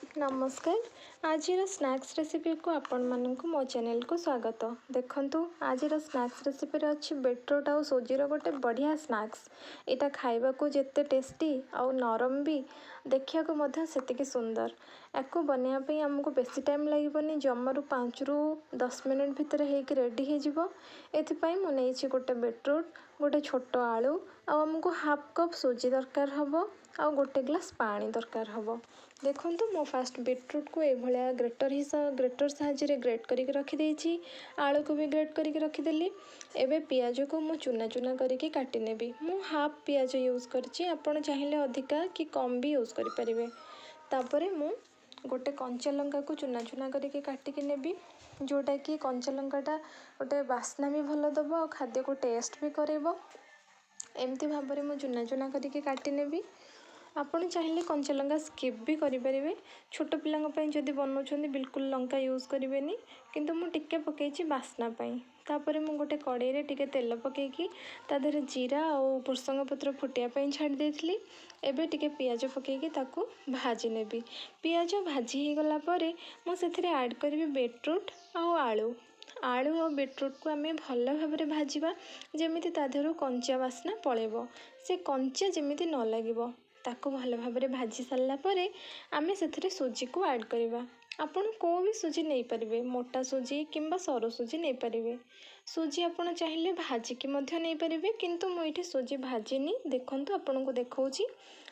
ନମସ୍କାର, ଆଜିର ସ୍ନାକ୍ସ ରେସିପିକୁ ଆପଣମାନଙ୍କୁ ମୋ ଚ୍ୟାନେଲକୁ ସ୍ୱାଗତ। ଦେଖନ୍ତୁ, ଆଜିର ସ୍ନାକ୍ସ ରେସିପିରେ ଅଛି ବିଟ୍ରୁଟ୍ ଆଉ ସୁଜିର ଗୋଟେ ବଢ଼ିଆ ସ୍ନାକ୍ସ। ଏଇଟା ଖାଇବାକୁ ଯେତେ ଟେଷ୍ଟି ଆଉ ନରମ ବି, ଦେଖିବାକୁ ମଧ୍ୟ ସେତିକି ସୁନ୍ଦର। ୟାକୁ ବନେଇବା ପାଇଁ ଆମକୁ ବେଶୀ ଟାଇମ୍ ଲାଗିବନି, ଜମାରୁ 5ରୁ 10 ମିନିଟ୍ ଭିତରେ ହେଇକି ରେଡ଼ି ହେଇଯିବ। ଏଥିପାଇଁ ମୁଁ ନେଇଛି ଗୋଟେ ବିଟ୍ରୁଟ୍, ଗୋଟେ ଛୋଟ ଆଳୁ ଆଉ ଆମକୁ ହାଫ୍ କପ୍ ସୁଜି ଦରକାର ହେବ ଆଉ ଗୋଟେ ଗ୍ଲାସ୍ ପାଣି ଦରକାର ହେବ। ଦେଖନ୍ତୁ, ମୁଁ ଫାଷ୍ଟ ବିଟ୍ରୁଟ୍କୁ ଏଇଭଳିଆ ଗ୍ରେଟର୍ ସାହାଯ୍ୟରେ ଗ୍ରେଟ୍ କରିକି ରଖିଦେଇଛି। ଆଳୁକୁ ବି ଗ୍ରେଟ୍ କରିକି ରଖିଦେଲି। ଏବେ ପିଆଜକୁ ମୁଁ ଚୁନା ଚୁନା କରିକି କାଟି ନେବି। ମୁଁ ହାଫ୍ ପିଆଜ ୟୁଜ୍ କରିଛି, ଆପଣ ଚାହିଁଲେ ଅଧିକା କି କମ୍ ବି ୟୁଜ୍ କରିପାରିବେ। ତାପରେ ମୁଁ ଗୋଟେ କଞ୍ଚା ଲଙ୍କାକୁ ଚୁନା ଚୁନା କରିକି କାଟିକି ନେବି, ଯେଉଁଟାକି କଞ୍ଚା ଲଙ୍କାଟା ଗୋଟେ ବାସ୍ନା ବି ଭଲ ଦେବ ଆଉ ଖାଦ୍ୟକୁ ଟେଷ୍ଟ ବି କରାଇବ। ଏମିତି ଭାବରେ ମୁଁ ଚୁନା ଚୁନା କରିକି କାଟି ନେବି। ଆପଣ ଚାହିଁଲେ କଞ୍ଚା ଲଙ୍କା ସ୍କିପ୍ ବି କରିପାରିବେ। ଛୋଟ ପିଲାଙ୍କ ପାଇଁ ଯଦି ବନାଉଛନ୍ତି, ବିଲକୁଲ ଲଙ୍କା ୟୁଜ୍ କରିବେନି, କିନ୍ତୁ ମୁଁ ଟିକେ ପକାଇଛି ବାସ୍ନା ପାଇଁ। ତାପରେ ମୁଁ ଗୋଟେ କଡ଼େଇରେ ଟିକେ ତେଲ ପକାଇକି ତା ଦେହରେ ଜିରା ଆଉ ଭୃସଙ୍ଗ ପତ୍ର ଫୁଟିବା ପାଇଁ ଛାଡ଼ି ଦେଇଥିଲି। ଏବେ ଟିକେ ପିଆଜ ପକାଇକି ତାକୁ ଭାଜି ନେବି। ପିଆଜ ଭାଜି ହେଇଗଲା ପରେ ମୁଁ ସେଥିରେ ଆଡ଼୍ କରିବି ବିଟ୍ରୁଟ୍ ଆଉ ଆଳୁ। ଆଳୁ ଆଉ ବିଟ୍ରୁଟ୍କୁ ଆମେ ଭଲ ଭାବରେ ଭାଜିବା, ଯେମିତି ତା ଦେହରୁ କଞ୍ଚା ବାସ୍ନା ପଳେଇବ, ସେ କଞ୍ଚା ଯେମିତି ନ ଲାଗିବ। ତାକୁ ଭଲ ଭାବରେ ଭାଜି ସାରିଲା ପରେ ଆମେ ସେଥିରେ ସୁଜିକୁ ଆଡ଼୍ କରିବା। ଆପଣ କେଉଁ ବି ସୁଜି ନେଇପାରିବେ, ମୋଟା ସୁଜି କିମ୍ବା ସରୁ ସୁଜି ନେଇପାରିବେ। ସୁଜି ଆପଣ ଚାହିଁଲେ ଭାଜିକି ମଧ୍ୟ ନେଇପାରିବେ, କିନ୍ତୁ ମୁଁ ଏଇଠି ସୁଜି ଭାଜିନି। ଦେଖନ୍ତୁ, ଆପଣଙ୍କୁ ଦେଖାଉଛି।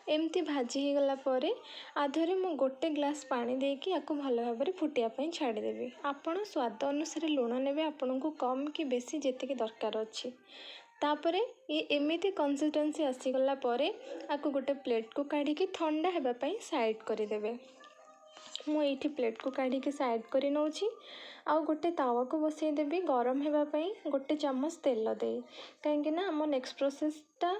ଏମିତି ଭାଜି ହେଇଗଲା ପରେ ୟା ଦେହରେ ମୁଁ ଗୋଟେ ଗ୍ଲାସ୍ ପାଣି ଦେଇକି ୟାକୁ ଭଲ ଭାବରେ ଫୁଟିବା ପାଇଁ ଛାଡ଼ିଦେବି। ଆପଣ ସ୍ୱାଦ ଅନୁସାରେ ଲୁଣ ନେବେ, ଆପଣଙ୍କୁ କମ୍ କି ବେଶୀ ଯେତିକି ଦରକାର ଅଛି। ତାପରେ ଇଏ ଏମିତି କନସିଷ୍ଟେନ୍ସି ଆସିଗଲା ପରେ ଆକୁ ଗୋଟେ ପ୍ଲେଟ୍କୁ କାଢ଼ିକି ଥଣ୍ଡା ହେବା ପାଇଁ ସାଇଡ଼୍ କରିଦେବେ। ମୁଁ ଏଇଠି ପ୍ଲେଟ୍କୁ କାଢ଼ିକି ସାଇଡ଼୍ କରି ନେଉଛି ଆଉ ଗୋଟେ ତାୱାକୁ ବସେଇଦେବି ଗରମ ହେବା ପାଇଁ ଗୋଟେ ଚାମଚ ତେଲ ଦେଇ, କାହିଁକିନା ଆମ ନେକ୍ସଟ ପ୍ରୋସେସ୍ଟା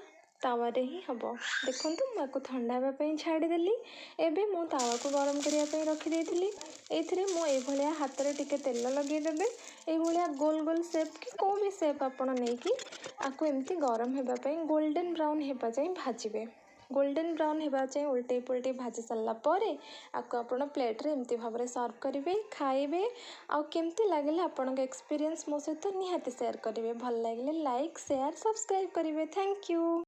ତାୱାରେ ହିଁ ହେବ। ଦେଖନ୍ତୁ, ମୁଁ ଆକୁ ଥଣ୍ଡା ହେବା ପାଇଁ ଛାଡ଼ିଦେଲି। ଏବେ ମୁଁ ତାୱାକୁ ଗରମ କରିବା ପାଇଁ ରଖିଦେଇଥିଲି। ଏଇଥିରେ ମୁଁ ଏଇଭଳିଆ ହାତରେ ଟିକେ ତେଲ ଲଗେଇଦେବେ। ଏଇଭଳିଆ ଗୋଲ ଗୋଲ ସେପ୍ କି କେଉଁ ବି ସେପ୍ ଆପଣ ନେଇକି ଆକୁ ଏମିତି ଗରମ ହେବା ପାଇଁ ଗୋଲ୍ଡେନ୍ ବ୍ରାଉନ୍ ହେବା ଯାଏଁ ଭାଜିବେ। ଗୋଲ୍ଡେନ୍ ବ୍ରାଉନ୍ ହେବା ଯାଏଁ ଓଲଟେଇ ପଲଟେଇ ଭାଜି ସାରିଲା ପରେ ଆକୁ ଆପଣ ପ୍ଲେଟ୍ରେ ଏମିତି ଭାବରେ ସର୍ଭ କରିବେ, ଖାଇବେ ଆଉ କେମିତି ଲାଗିଲା ଆପଣଙ୍କ ଏକ୍ସପିରିଏନ୍ସ ମୋ ସହିତ ନିହାତି ସେୟାର କରିବେ। ଭଲ ଲାଗିଲେ ଲାଇକ୍, ସେୟାର, ସବସ୍କ୍ରାଇବ୍ କରିବେ। Thank you.